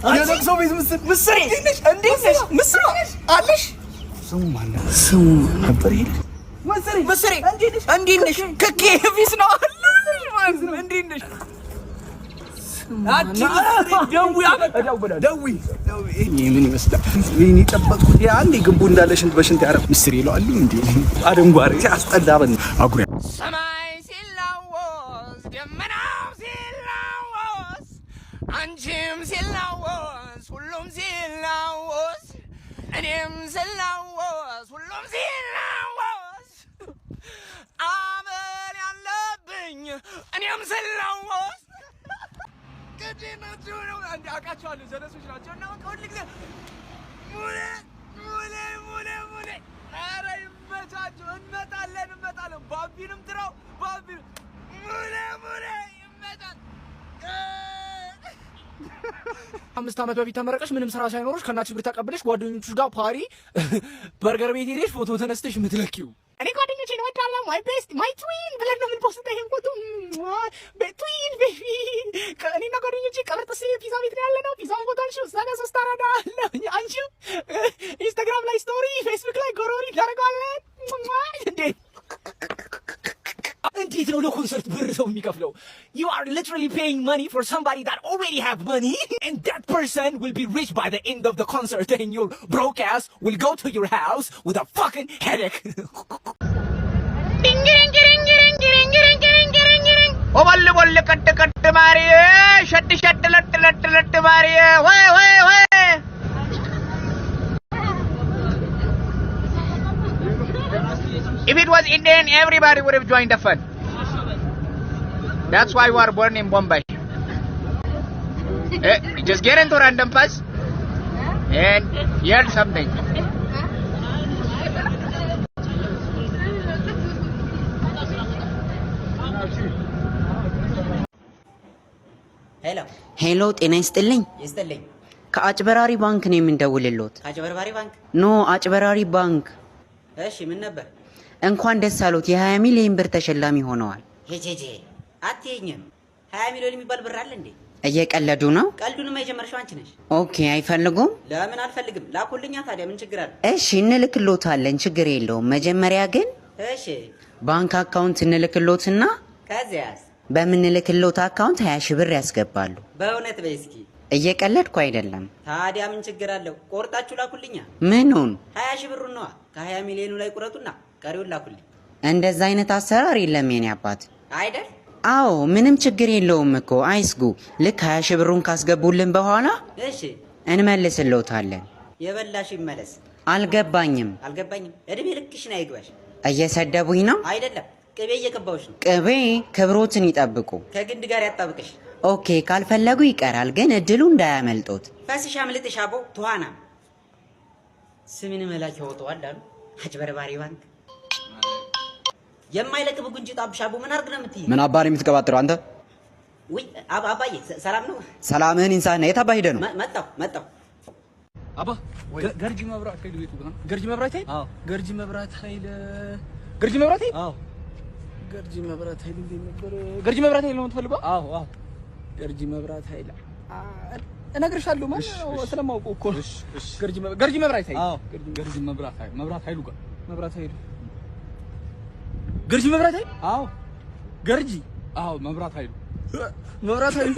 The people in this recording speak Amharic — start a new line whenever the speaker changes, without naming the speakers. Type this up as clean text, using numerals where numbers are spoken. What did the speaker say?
የለቅሶ ቤት ምስር። ምስሬ፣ እንዴት ነሽ? ምስሯ አለሽ? ስሙ ማን ነው? ስሙ ነበር ይሄ? ምስሬ፣ ምስሬ፣ እንዴት ነሽ? ክኬ ፊስ ነው አለሽ ማለት ነው። እንዴት ነሽ? ምን ይመስላል? ይሄን የጨበጥኩት አንዴ ግንቡ እንዳለ ሽንት በሽንት ያረ ምስር ይለዋሉ እንዴ? አደንጓሬ ሲያስጠላ አጉሪ።
ሰማይ ሲላወስ፣ ደመናው ሲላወስ፣ አንቺም ሲላወስ፣ ሁሉም ሲላወስ፣ እኔም ስላወስ፣ ሁሉም ሲላወስ፣ አመል ያለብኝ እኔም ስላወስ። ቅዴ ናቸው ነው አንዴ አውቃቸዋለሁ። ጀለሶች ናቸው እና በቃ ሁል ጊዜ ሙሌ ሙሌ ሙሌ ሙሌ። ኧረ ይመቻችሁ። እንመጣለን እንመጣለን። ባቢንም ጥራው፣ ባቢ ሙሌ ሙሌ ይመጣል።
5 ዓመት በፊት ተመረቀሽ ምንም ስራ ሳይኖርሽ ከእናትሽ ብር ተቀብለሽ ጓደኞቹ ጋር ፓሪ በርገር ቤት ሄደሽ ፎቶ ተነስተሽ የምትለኪው። እኔ ጓደኞቼን እወዳለሁ፣ my best, my twin ብለን ነው የምን post ይሄን ፎቶ። Twin baby፣ እኔና ጓደኞቼ ቀብርጥሴ ፒዛ ቤት ነው ያለነው። ፒዛውን ቦታ አንሺው፣ እዛ ጋር ሶስት አራዳ አለ። አንሺው፣ ኢንስታግራም ላይ story፣ ፌስቡክ ላይ ጎሮሪ እናደርገዋለን። እንዴት እንዴት ነው ለኮንሰርት ብር ሰው የሚከፍለው? You are literally paying money for somebody that already have money, and that person will be rich by the end of the concert, and your broke ass will go to your house with a fucking headache.
ቦል ቦል ቀጥ ቀጥ ማሪዬ፣ ሸድ ሸድ ለጥ ለጥ ለጥ ማሪዬ፣ ወይ ወይ ወይ። If it was Indian, everybody would have joined the fun. That's why we are born in Bombay. Eh, just get into random bus and hear something.
ሄሎ።
ሄሎ፣ ጤና ይስጥልኝ።
ይስጥልኝ።
ከአጭበራሪ ባንክ ነው የምንደውልሎት።
ከአጭበርባሪ ባንክ?
No፣ አጭበራሪ ባንክ።
እሺ፣ ምን ነበር?
እንኳን ደስ አሎት፣ የ20 ሚሊዮን ብር ተሸላሚ ሆነዋል።
ሄጄ አትይኝም። 20 ሚሊዮን የሚባል ብር አለ እንዴ?
እየቀለዱ ነው?
ቀልዱንማ የጀመርሽው አንቺ ነሽ።
Okay፣ አይፈልጉም?
ለምን አልፈልግም? ላኩልኛ ታዲያ ምን ችግር አለ?
እሺ፣ እንልክሎታለን፣ ችግር የለውም። መጀመሪያ ግን
እሺ
ባንክ account እንልክሎትና
ከዚያስ?
በምንልክሎት account 20 ሺህ ብር ያስገባሉ።
በእውነት በይ እስኪ።
እየቀለድኩ አይደለም።
ታዲያ ምን ችግር አለው? ቆርጣችሁ ላኩልኛ።
ምኑን?
20 ሺህ ብሩን ነዋ። ከ20 ሚሊዮኑ ላይ ቁረጡና ቀሪውን ላኩልኝ።
እንደዛ አይነት አሰራር የለም የኔ አባት።
አይደል?
አዎ፣ ምንም ችግር የለውም እኮ፣ አይስጉ። ልክ 20 ሺህ ብሩን ካስገቡልን በኋላ
እሺ
እንመልስልዎታለን።
የበላሽ ይመለስ።
አልገባኝም።
አልገባኝም። እድሜ ልክሽን አይግባሽ።
እየሰደቡኝ ነው?
አይደለም፣ ቅቤ እየቀባሁሽ ነው።
ቅቤ ክብሮትን ይጠብቁ።
ከግንድ ጋር ያጣብቅሽ።
Okay፣ ካልፈለጉ ይቀራል፣ ግን እድሉ እንዳያመልጦት።
ፈስሽ አምልጥሽ አቦ ትኋና ስምን መላክ ያወጣዋል አሉ። አጭበርባሪ ባንክ የማይለቅ ብጉንጭ ጣብሽ አቦ፣ ምን አድርግ ነው የምትይኝ?
ምን አባህ ነው የምትቀባጥረው አንተ?
ውይ አባዬ፣ ሰላም ነው?
ሰላምህን ይንሳህና የት አባህ ሄደህ ነው?
መጣሁ መጣሁ።
አባ፣ ገርጂ መብራት ኃይል ቤቱ ነው። ገርጂ መብራት ኃይል? አዎ። ገርጂ መብራት ኃይል፣ ገርጂ መብራት ኃይል? አዎ። ገርጂ መብራት ኃይል እንዴት ነበር? ገርጂ መብራት ኃይል ነው የምትፈልገው? አዎ አዎ። ገርጂ መብራት ኃይል እነግርሻለሁ ማለት ስለማውቀው እኮ ነው። ገርጂ መብራት ኃይል? አዎ። ገርጂ መብራት ኃይል፣ መብራት ኃይሉ ጋር፣ መብራት ኃይሉ፣ ገርጂ መብራት ኃይል? አዎ። ገርጂ፣ አዎ፣ መብራት ኃይሉ፣ መብራት ኃይሉ።